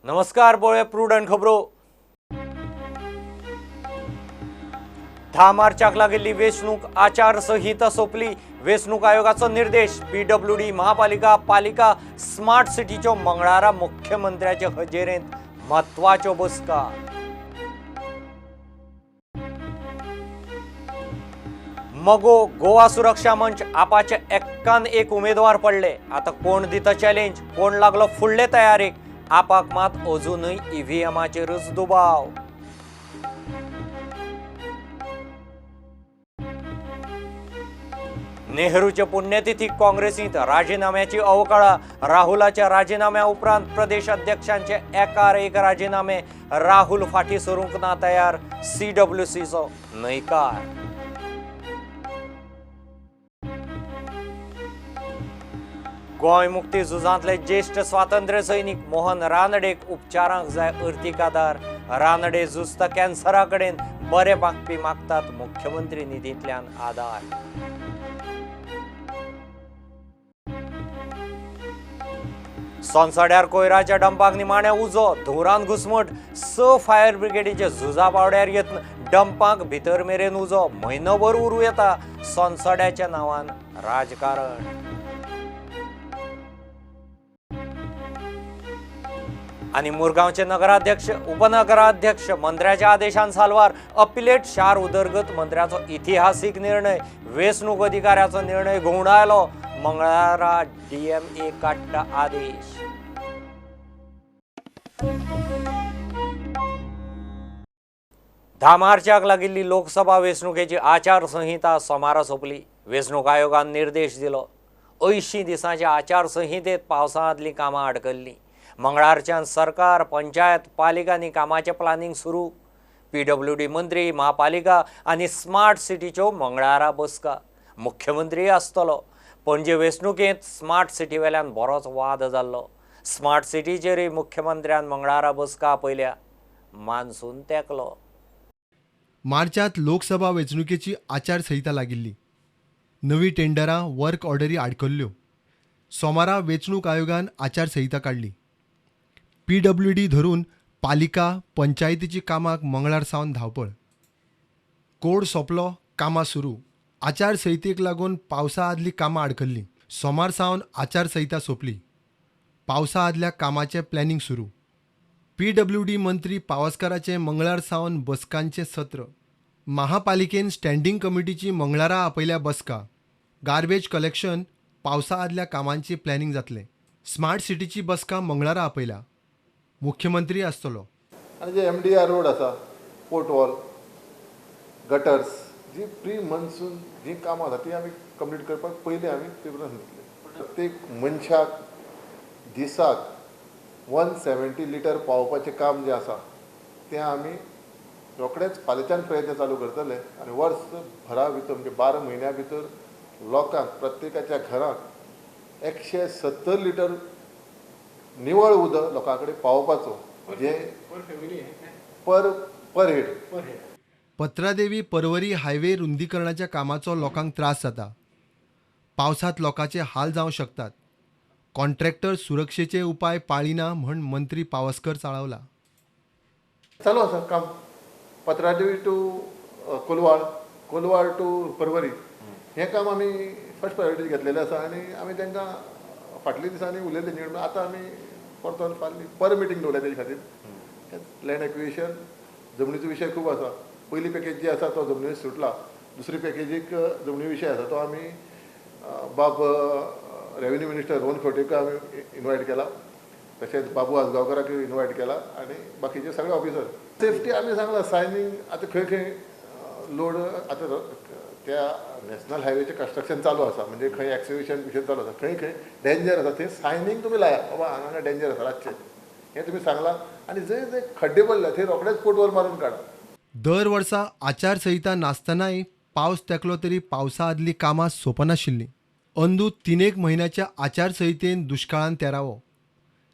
नमस्कार, पळोवया प्रुडंट खबरो. 10 मार्चाक लागिल्ली वेंचणूक आचारसंहिता सोंपली. वेंचणूक आयोगाचो निर्देश. पीडब्ल्यूडी, महापालिका, पालिका, स्मार्ट सिटीच्यो मंगळारा मुख्यमंत्र्याचे हजेरेंत म्हत्वाच्यो बसका. मगो गोवा सुरक्षा मंच आपाचे 51 उमेदवार पडले. आता कोण दिता चॅलेंज, कोण लागलो फुडले तयारेक? आपाक मात अजूनय ईव्हीएमाचेरच दुबाव. नेहरूचे पुण्यतिथीक काँग्रेसींत राजीनाम्याची अवकळा. राहुलाच्या राजीनाम्या उपरांत प्रदेश अध्यक्षांचे एकार एक राजीनामे. राहुल फाटीं सरूंक ना तयार. सीडब्ल्यूसीचो न्हयकार. गोंय मुक्ती झुजांतले ज्येश्ठ स्वातंत्र्य सैनीक मोहन रानडेक उपचारांक जाय अर्थीक आदार. रानडे झुजता कॅन्सरा कडेन, बरे मागपी मागतात मुख्यमंत्री निधींतल्यान आदार. सोनसड्यार कोयराच्या डंपाक निमाणे उजो, धुंवरान घुसमट. 6 फायर ब्रिगेडीचे झुजा पावड्यार यत्न. डंपाक भितर मेरेन उजो, म्हयनोभर उरूं येता सोनसड्याच्या नांवान राजकारण. आनी मुरगांवचे नगराध्यक्ष, उपनगराध्यक्ष मंत्र्याच्या आदेशान साल्वार. अपिलेट शार उदरगत मंत्र्याचो इतिहासीक निर्णय. वेंचणूक अधिकाऱ्याचो निर्णय घुंवडायलो. मंगळारा डीएमए काडटा आदेश. 10 मार्चाक लागिल्ली लोकसभा वेंचणुकेची आचारसंहिता सोमारा सोंपली. वेंचणूक आयोगान निर्देश दिलो. 80 दिसांच्या आचारसंहितेत पावसा आदलीं कामां आडकल्लीं. मंगळारच्यान सरकार, पंचायत, पालिकांनी कामाचें प्लानिंग सुरू. पीडब्ल्यूडी मंत्री, महापालिका आनी स्मार्ट सिटीच्यो मंगळारा बसका. मुख्यमंत्री आसतलो. पणजे वेंचणुकेंत स्मार्ट सिटी वेल्यान बरोच वाद जाल्लो. स्मार्ट सिटीचेरूय मुख्यमंत्र्यान मंगळारा बसका आपयल्या. मान्सून तेंकलो. मार्चांत लोकसभा वेंचणुकेची आचारसंहिता लागिल्ली. नवी टेंडरां, वर्क ऑर्डरी आडकल्ल्यो. सोमारा वेंचणूक आयोगान आचारसंहिता काडली. पीडब्ल्यूडी धरून पालिका, पंचायतीची कामाक मंगळार सावन धांवपळ. कोड सोंपलो, कामां सुरू. आचारसंहितेक लागून पावसा आदलीं कामां आडकल्लीं. सोमार सावन आचारसंहिता सोंपली. पावसा आदल्या कामाचें प्लॅनिंग सुरू. पीडब्ल्यूडी मंत्री पावसकाराचें मंगळार सावन बसकांचें सत्र. महापालिकेन स्टँडिंग कमिटीची मंगळारा आपयल्या बसका. गार्बेज कलेक्शन, पावसा आदल्या कामांचें प्लॅनिंग जातलें. स्मार्ट सिटीची बसका मंगळारा आपयल्या. मुख्यमंत्री आसतलो. आनी जे एमडीआर रोड आसा, पोर्ट वॉल, गटर्स, जी प्री मॉन्सून जी कामां आसा ती आमी कंप्लीट करपाक पयलीं आमी प्रिफरन्स दितले. प्रत्येक मनशाक दिसाक 170 लिटर पावोवपाचें काम जें आसा तें आमी रोखडेच फाल्यांच्यान प्रयत्न चालू करतले आनी वर्सभरा भितर म्हणजे 12 म्हयन्या भितर लोकांक प्रत्येकाच्या घराक 170 लिटर निवळ उदक लोकां कडेन पावोवपाचो, जें पर हेड. पत्रादेवी परवरी हायवे रुंदीकरणाच्या कामाचो लोकांक त्रास जाता. पावसांत लोकांचे हाल जावं शकतात. कॉन्ट्रॅक्टर सुरक्षेचे उपाय पाळिना म्हण मंत्री पावसकर चाळवला. चालू आसा काम. पत्रादेवी टू कोलवाळ, कोलवाळ टू परवरी हें काम आमी फर्स्ट प्रायोरिटी घेतलेलें आसा आनी आमी तांकां फाटल्या दिसांनी उलयल्ले न्ही, आतां आमी परतून फाल्यां पर मिटींग दवरल्या तेजे खातीर. लँड एक्विजिशन जमनीचो विशय खूब आसा. पयली पॅकेज जी आसा तो जमनी सुटला. दुसरी पॅकेजीक जमनी विशय आसा तो आमी बाब रेवेन्यू मिनिस्टर रोहन खंवटेक आमी इनवायट केला, तशेंच बाबू आजगांवकाराक इनवायट केला आनी बाकीचे सगळे ऑफिसर. सेफ्टी आमी सांगला सायनींग आतां खंय खंय लोड आतां त्या नॅशनल हायवेचें कन्स्ट्रक्शन चालू आसा, म्हणजे खंय एक्सिबिशन बिशन चालू आसा, खंय खंय डेंजर आसा थंय सायनींग तुमी लाया, बाबा हांगा हांगा डेंजर आसा रातचें, हें तुमी सांगलां. आनी जंय जंय खड्डे पडल्या थंय रोखडेच पोटवल मारून काडा. दर वर्सा आचारसंहिता नासतनाय पावस तेंकलो तरी पावसा आदलीं कामां सोंपनाशिल्लीं. अंदू 3-1 म्हयन्याच्या आचारसंहितेन दुश्काळान तेरावो.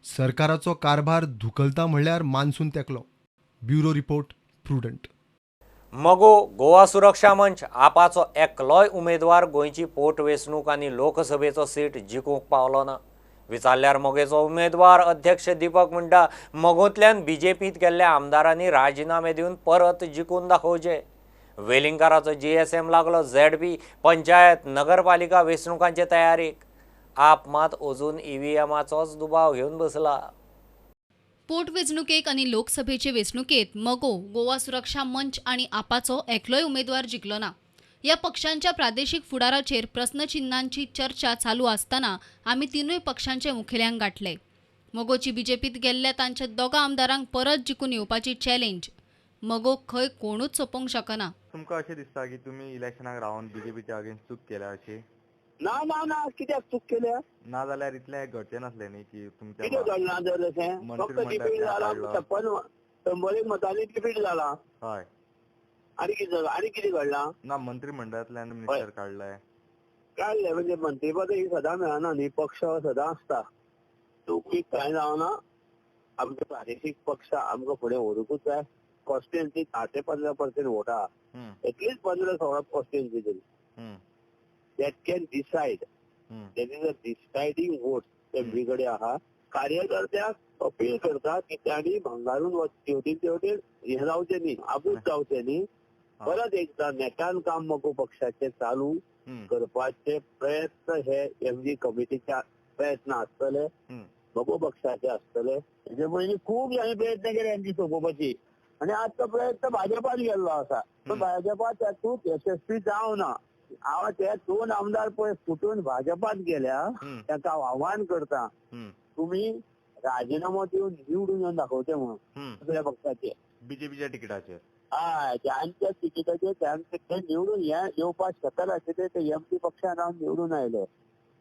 सरकाराचो कारभार धुकलता म्हणल्यार मान्सून तेंकलो. Bureau report, Prudent. मगो गोवा सुरक्षा मंच आपाचो एकलोय उमेदवार गोंयची पोटवेंचणूक आनी लोकसभेचो सीट जिखूंक पावलो ना. विचारल्यार मगोचो उमेदवार अध्यक्ष दीपक म्हणटा, मगोंतल्यान बीजेपींत गेल्ल्या आमदारांनी राजिनामे दिवन परत जिखून दाखोवचे. वेलिंगकाराचो जीएसएम लागलो झेडपी, पंचायत, नगरपालिका वेंचणुकांचे तयारेक. आप मात अजून ईव्हीएमाचोच दुबाव घेवन बसला. पोटवेंचणुकेक आनी लोकसभेचे वेंचणुकेंत मगो, गोवा सुरक्षा मंच आनी आपाचो एकलोय उमेदवार जिखलो ना. ह्या पक्षांच्या प्रादेशीक फुडाराचेर प्रस्नचिन्नांची चर्चा चालू आसतना आमी तिनूय पक्षांचे मुखेल्यांक गांठले. मगोची बीजेपीत गेल्ल्या तांच्या दोगां आमदारांक परत जिखून येवपाची चॅलेंज मगो खंय कोणूच सोंपोवंक शकना. तुमकां अशें दिसता की तुमी इलेक्शनाक रावन बीजेपीच्या अगेन्स्ट चूक केल्या अशी? ना ना ना, कित्याक चूक केल्या? ना जाल्यार इतलें घडचें नासलें न्ही की तुमच्या कितें घडलां तर तशें? फक्त डिफीट जाला, 56 मतांनी डिफीट जाला. हय, आनी कितें जालां? आनी कितें घडलां? ना, मंत्रिमंडळांतल्यान मिनिस्टर काडले. काडले म्हणजे मंत्रीपद ही सदां मेळना न्ही, पक्ष सदां आसता. चूक कांय जावना, आमचो प्रादेशीक पक्ष आमकां फुडें व्हरूंकूच जाय. कॉन्स्टिट्युएन्सी 10 ते 15% वोटां, एटलीस्ट 15-16 कॉन्स्टिट्युएन्सी तरी. That can decide. That is a deciding vote. MP कडेन आहा. कार्यकर्त्याक अपील करता की तांणी भंगारून तेवटेन तेवटेन हें जावचें न्ही, आबूज जावचें न्ही. परत एकदा नेटान काम मगो पक्षाचे चालू करपाचे प्रयत्न हे एमजी कमिटीच्या प्रयत्न आसतले, मगो पक्षाचे आसतले. तेजे पयलीं खूब जाणांनी प्रयत्न केले एमजी सोंपोवपाची आनी आज तो प्रयत्न भाजपान गेल्लो आसा. पण भाजपा तातूंत यशस्वी जावना. हांव ते 2 आमदार पळय फुटून भाजपात गेल्या, तांकां हांव आव्हान करता, तुमी राजिनामो दिवन निवडून येवन दाखोवचे म्हणून दुसऱ्या पक्षाचे, बीजेपीच्या तिकिटाचेर. हय, ज्यांच्या तिकिटाचेर ते निवडून येवपाक शकनाशिल्ले, ते एमपी पक्षान रावन निवडून आयले.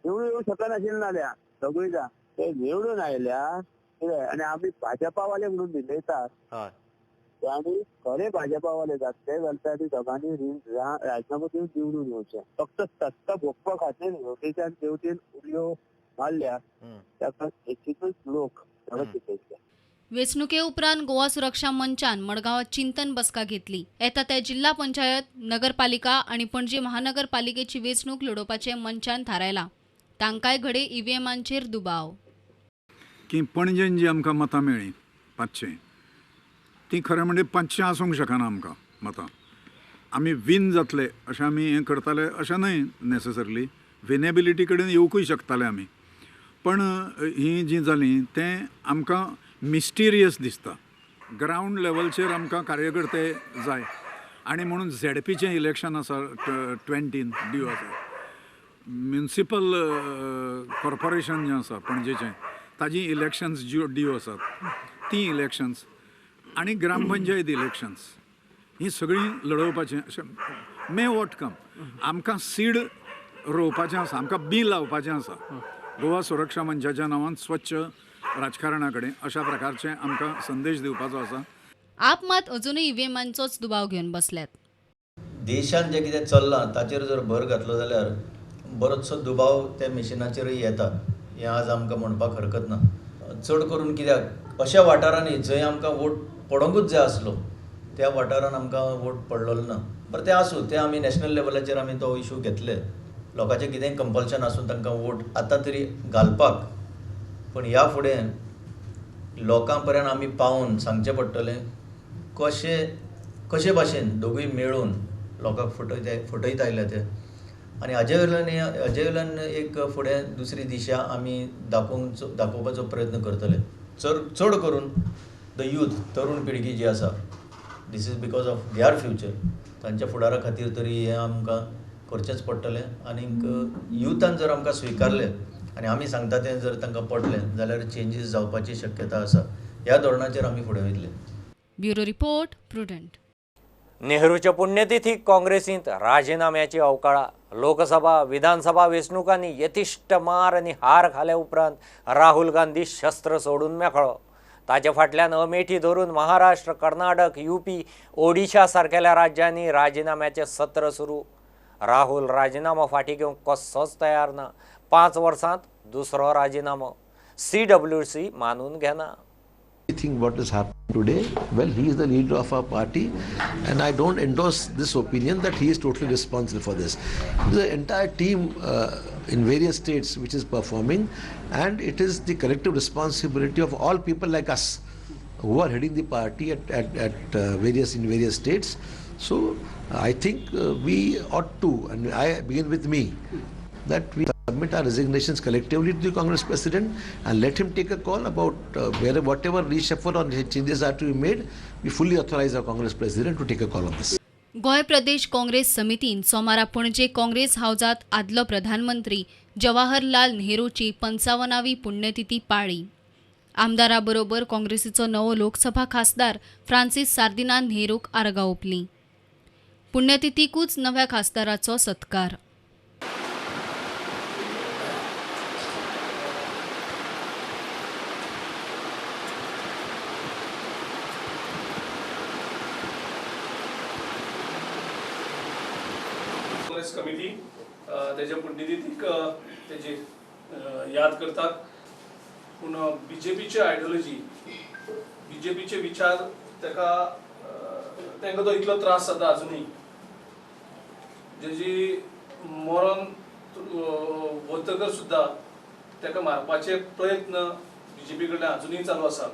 निवडून येवंक शकनाशिल्ले नाल्या सगळीं जाण ते निवडून आयल्या कितें, आनी आमी भाजपावाले म्हणून भिलयतात. आनी खरे भाजपावाले जातले जाल्यार तांणी दोगांनी राजिनामो दिवन निवडून येवचें. फक्त सत्ता भोगपा खातीर हेवटेच्यान तेवटेन उडयो मारल्या ताका निश्चितूच लोक परत शिकयतले. वेंचणुके उपरांत गोवा सुरक्षा मंचान मडगांवात चिंतन बसका घेतली. येता त्या जिल्हा पंचायत, नगरपालिका आनी पणजी महानगरपालिकेची वेंचणूक लडोवपाचें मंचान थारायलां. तांकांय घडये ईव्हीएमांचेर दुबाव. की पणजेन जी आमकां मतां मेळ्ळीं 500, ती खरें म्हणजे 500 आसूंक शकना आमकां मतां. आमी वीन जातले अशें आमी हें करताले अशें न्हय नॅसेसरली, विनेबिलिटी कडेन येवकूय शकताले आमी. पण हीं जीं जालीं तें आमकां मिस्टिरियस दिसता. ग्रावंड लेवलचेर आमकां कार्यकर्ते जाय आनी म्हणून झेडपीचें इलेक्शन आसा 20 ड्यू आसा, म्युनिसिपल कॉर्पोरेशन जें आसा पणजेचें ताजी इलेक्शन्स ज्यो ड्यू आसात तीं इलेक्शन्स आनी ग्रामपंचायत इलेक्शन्स हीं सगळीं लडोवपाचें अशें मे what कम. आमकां सीड रोवपाचें आसा, आमकां बीं लावपाचें आसा गोवा सुरक्षा मंचाच्या नांवान स्वच्छ राजकारणा कडेन, अशा प्रकारचे आमकां संदेश दिवपाचो आसा. आप मात अजुनूय ईव्हीएमांचोच दुबाव घेवन बसल्यात. देशांत जें कितें चल्लां ताचेर जर भर घातलो जाल्यार बरोचसो दुबाव त्या मिशिनाचेरूय येता, हें आज आमकां म्हणपाक हरकत ना. चड करून कित्याक अशा वाठारांनी जंय आमकां वोट पडोंकूच जाय आसलो त्या वाठारान आमकां वोट पडलेलो ना. बरें तें आसूं, तें आमी नॅशनल लेवलाचेर आमी तो इशू घेतले. लोकांचें कितेंय कंपल्शन आसून तांकां वोट आतां तरी घालपाक, पूण ह्या फुडें लोकां पर्यंत आमी पावून सांगचें पडटलें कशे कशे भाशेन दोगूय मेळून लोकांक फटयत आयल्या ते. आनी हाजे वयल्यान एक फुडें दुसरी दिशा आमी दाखोवपाचो प्रयत्न करतले. चड करून the youth, तरुण पिळगी जी आसा, this is because of their future, तांच्या फुडारा खातीर तरी हें आमकां करचेंच पडटलें. आनीक युथान जर आमकां स्विकारलें आनी आमी सांगता तें जर तांकां पडलें जाल्यार चेंजीस जावपाची शक्यता आसा. ह्या धोरणाचेर आमी फुडें वयतले. Bureau report, Prudent. नेहरूच्या पुण्यतिथीक काँग्रेसींत राजिनाम्याची अवकाळा. लोकसभा, विधानसभा वेंचणुकांनी यतिश्ट मार आनी हार खाल्या उपरांत राहुल गांधी शस्त्र सोडून मेकळो. ताचे फाटल्यान अमेठी धरून महाराष्ट्र, कर्नाटक, युपी, ओडिशा सारकेल्या राज्यांनी राजिनाम्याचें सत्र सुरू. राहुल राजिनामो फाटीं घेवंक कसोच तयार ना. 5 वर्सांत दुसरो राजिनामो. CWC मानून घेना. Think what has happened today, well, he is the leader of our party and I don't endorse this opinion that he is totally responsible for this. The entire team in various states which is performing, and it is the collective responsibility of all people like us who are heading the party at various in various states. So I think we ought to, and I begin with me, that we submit our resignations collectively to the Congress president and let him take a call about where whatever reshuffle or changes are to be made. We fully authorize our Congress president to take a call on this. Goa Pradesh Congress समितीन सोमारा पणजे काँग्रेस हावजात आदलो प्रधानमंत्री जवाहरलाल नेहरूची 55वी पुण्यतिथी पाळ्ळी. आमदारा बरोबर काँग्रेसीचो नवो लोकसभा खासदार Francis सार्दिनान नेहरूक आर्गां ओंपलीं. पुण्यतिथीकूच नव्या खासदाराचो सत्कार. काँग्रेस कमिटी तेजे पुण्यतिथीक तेजी याद करतात. पूण बीजेपीची आयडियोलॉजी, बीजेपीचे विचार ताका तांकां तो इतलो त्रास जाता अजुनूय, जेजी मरण वतकर सुद्दां ताका मारपाचे प्रयत्न बीजेपी कडल्यान अजुनूय चालू आसा.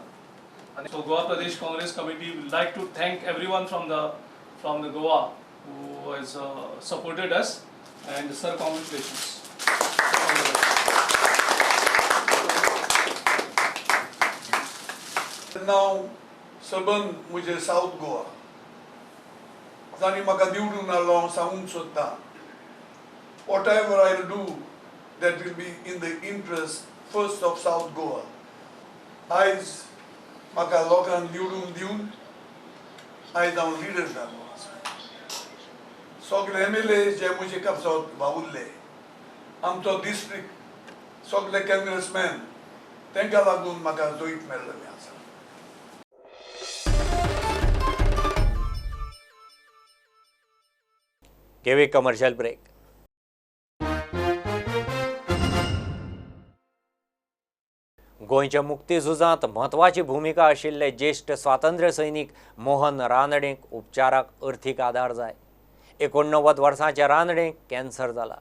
आनी so Goa Pradesh Congress committee would like to thank everyone from the Goa who has supported us, and sir, congratulations. नांव सबंद म्हजें सावथ गोवा जांणी म्हाका निवडून हाडलो हांव सांगूंक सोदतां, whatever I do that will be in the interest first of South Goa. आयज म्हाका लोकांक निवडून दिवन आयज हांव लिडर जाल्लो आसा. सगळे MLA जे म्हजे कापसांत वावुरले, आमचो डिस्ट्रिक्ट सगळे काँग्रेसमॅन, तांकां लागून म्हाका जैत मेळ्ळेलें आसा. घेवया कमर्शियल ब्रेक. गोंयच्या मुक्ती झुजांत म्हत्वाची भुमिका आशिल्ले ज्येश्ठ स्वातंत्र्य सैनीक मोहन रानडेंक उपचाराक अर्थीक आदार जाय. 89 वर्सांच्या रानडेंक कॅन्सर जाला.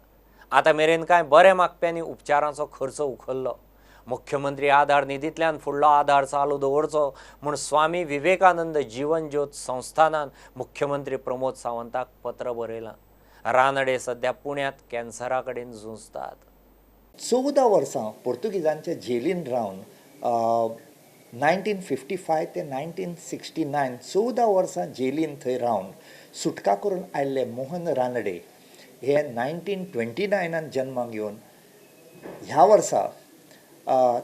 आतां मेरेन कांय बरे मागप्यांनी उपचारांचो खर्च उखल्लो. मुख्यमंत्री आधार निधींतल्यान फुडलो आधार चालू दवरचो म्हूण स्वामी विवेकानंद जीवन ज्योत संस्थानान मुख्यमंत्री प्रमोद सावंताक पत्र बरयलां. रानडे सध्या पुण्यांत कॅन्सरा कडेन झुजतात. 14 वर्सां पोर्तुगीजांच्या जेलीन रावन 1955 ते 1969 14 वर्सां जेलीन थंय रावन सुटका करून आयिल्ले मोहन रानडे हे 1929 जन्माक येवन ह्या वर्सा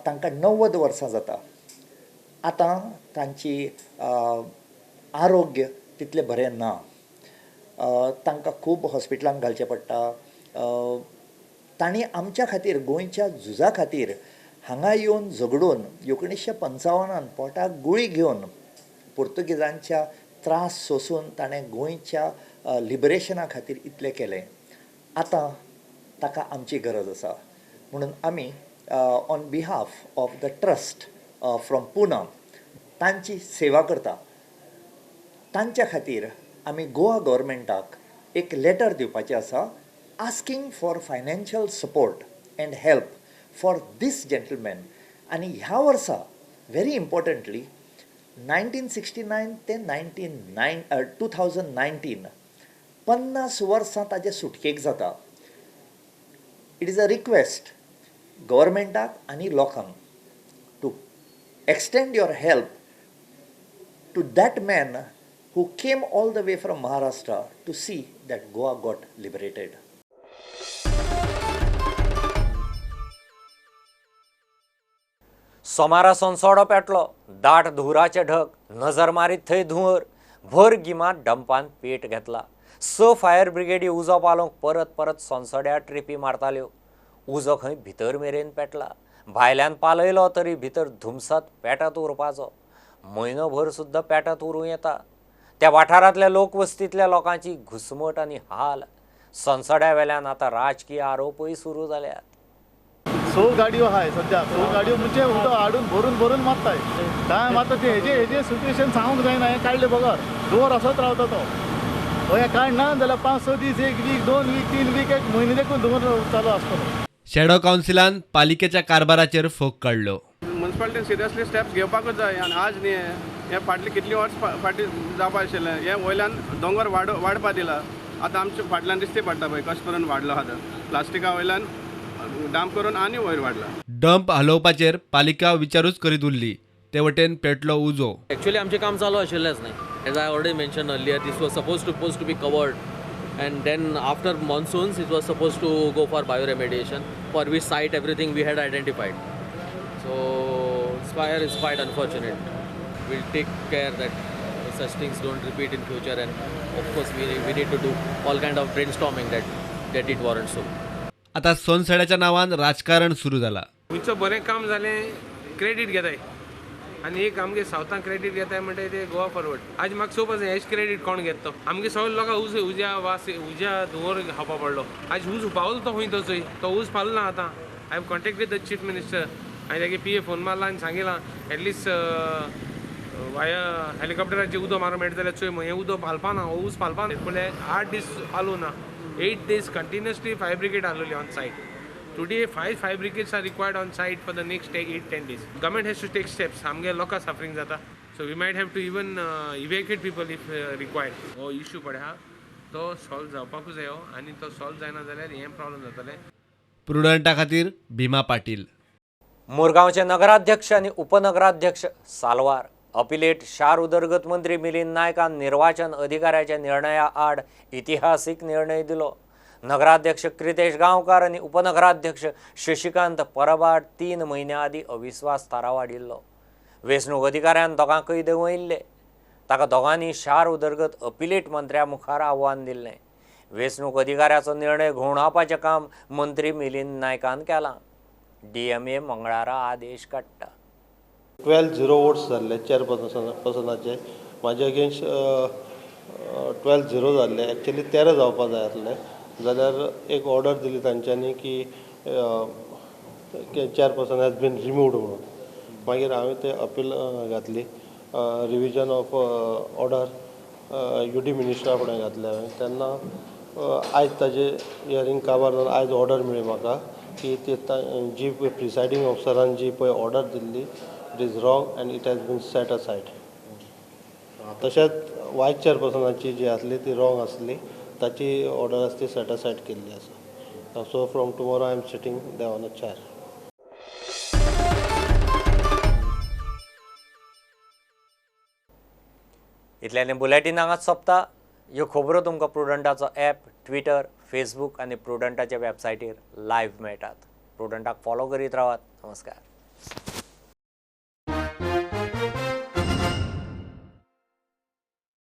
तांकां 90 वर्सां जाता. आतां तांची आरोग्य तितलें बरें ना, तांकां खूब हॉस्पिटलांत घालचें पडटा. तांणी आमच्या खातीर, गोंयच्या झुजा खातीर हांगा येवन झगडून 1955 पोटाक गुळी घेवन पोर्तुगीजांच्या त्रास सोसून ताणें गोंयच्या लिबरेशना खातीर इतलें केलें. आतां ताका आमची गरज आसा म्हणून आमी on behalf of the trust from Poona तांची सेवा करता. तांच्या खातीर आमी गोवा गव्हर्मेंटाक एक लेटर दिवपाचें आसा, asking for financial support and help for this gentleman. आनी ह्या वर्सा व्हेरी इम्पॉर्टंटली 1969 ते 2019 50 वर्सां ताजे सुटकेक जाता. It is a request गव्हर्मेंटाक आनी लोकांक to extend your help to that man who came all the way from Maharashtra to see that Goa got liberated. सोमारा सोनसोडो पेटलो, दाट धुंवराचे ढग, नजर मारीत थंय धुंवर, भर गिमांत डंपान पेट घेतला. 6 फायर ब्रिगेडी उजो पालोवंक परत परत सोनसोड्यार ट्रिपी मारताल्यो. उजो खंय भितर मेरेन पेटला. भायल्यान पालयलो तरी भितर धुमसत पेटत उरपाचो. म्हयनोभर सुद्दां पेटत उरूं येता. त्या वाठारांतल्या लोकवस्तींतल्या लोकांची घुसमट आनी हाल. सोनसोड्या वेल्यान आतां राजकीय आरोपूय सुरू जाल्यात. 100 गाडयो आहाय सद्या, 100 गाडयो म्हणजे उदक हाडून भरून भरून मारताय. काय मारता ते हेजे हेजे सिट्युएशन सांगूंक जायना. हें काडले बगर धुंवर असोच रावता तो. हें काडना जाल्यार 5-6 दीस, 1 वीक, 2 वीक, 3 वीक, 1 म्हयने देखून धुंवर चालू आसतलो. शॅडो कावन्सिलान पालिकेच्या कारभाराचेर फोग काडलो. म्युनिसिपालिटीन सिरियसली स्टेप्स घेवपाकूच जाय आनी आज न्ही हें फाटलीं कितलीं वर्स फाटीं जावपा आशिल्लें. हें वयल्यान दोंगर वाडपा दिला, आतां आमच्या फाटल्यान दिसती पडटा पळय कशें करून वाडलो आहा, प्लास्टिका वयल्यान डंप करून आनी वयर वाडला. डंप हालोवपाचेर पालिका विचारूच करीत उरली. ते वटेन पेटलो उजो. एक्चुअली आमचें काम चालू आशिल्लेंच न्ही. As I already mention earlier, this was suppose to be covered and then after monsoons it was suppose to go for bio remediation for which site everything we had identified. So fire is quite unfortunate. We'll take care that such things don't repeat in future, and of course we need to do all kind of brainstorming that it warrants. So आता सोनसड्याच्या नावान राजकारण सुरू जाला. खंयचो बरें काम जालें credit घेताय आनी एक आमगे सावथान क्रेडीट घेताय म्हणटा ते गोवा फॉरवर्ड. आज म्हाका सोप आसा हेच क्रेडीट कोण घेता तो. आमगे सगळे लोकांक उज उज्या वास उज्या धुंवर खावपा पडलो. आज उज पावलो तो खंय तो चोय तो उज पावलो ना. आतां I have contacted the chief minister आनी तागे पी ए फोन मारला आनी सांगिलां एटलिस्ट वाया हेलिकॉप्टराचेर उदक मारूंक मेळटा जाल्यार चोय हें उदक पालपा ना, हो ऊस पालपा ना. पळय 8 दीस पालू ना, 8 days continuously fire brigade आसलेली on site. Today 5 fire brigades are required on site for the next 8-10 days. Government has to take steps. आमगे लोकां सफरींग जाता, so we might have to even evacuate people if required. हो issue पळय आहा तो solve जावपाकूच जायो आनी तो सॉल्व जायना जाल्यार हें प्रॉब्लम जातलें. प्रुडंटा खातीर भीमा पाटील. मुरगांवचे नगराध्यक्ष आनी उपनगराध्यक्ष साल्वार. अपिलेट शार उदरगत मंत्री मिलिंद नायकान निर्वाचन अधिकाऱ्याच्या निर्णया आड इतिहासीक निर्णय दिलो. नगराध्यक्ष क्रितेश गांवकार आनी उपनगराध्यक्ष शशिकांत परबाड 3 म्हयन्यां आदीं अविस्वास थाराव हाडिल्लो. वेंचणूक अधिकाऱ्यान दोगांकय देंवयिल्ले. ताका दोगांनी शार उदरगत अपिलेट मंत्र्या मुखार आव्हान दिल्लें. वेंचणूक अधिकाऱ्याचो निर्णय घुंवडावपाचें काम मंत्री मिलिंद नायकान केलां. डीएमए मंगळारा आदेश काडटा. 12-0 वोट्स जाल्ले चेअरपर्सनाचे म्हाजे अगेन्स्ट 12-0 जाल्ले. एक्चुअली 13 जावपा जाय आसले, जाल्यार एक ऑर्डर दिली तांच्यांनी की चेअरपर्सन हॅज बीन रिमूव्ड म्हणून. मागीर हांवें ते अपील घातली, revision of order U D मिनिस्टरा फुडें घातलें हांवें. तेन्ना आयज ताजे हियरींग काबार जावन आयज ऑर्डर मेळ्ळी म्हाका की ती जी प्रिसायडींग ऑफिसरान जी पळय order Delhi it is wrong and it has been set aside. तशेंच वायस चेअरपर्सनाची जी आसली ती रॉंग आसली, ताची ऑर्डर आसा ती सेट असायड केल्ली आसा. So from tomorrow I am sitting there on a chair. इतल्यान बुलेटीन हांगाच सोंपता. ह्यो खबरो तुमकां प्रुडंटाचो ॲप, ट्विटर, फेसबूक आनी प्रुडंटाच्या वेबसायटीर लायव्ह मेळटात. प्रुडंटाक फॉलो करीत रावात. नमस्कार.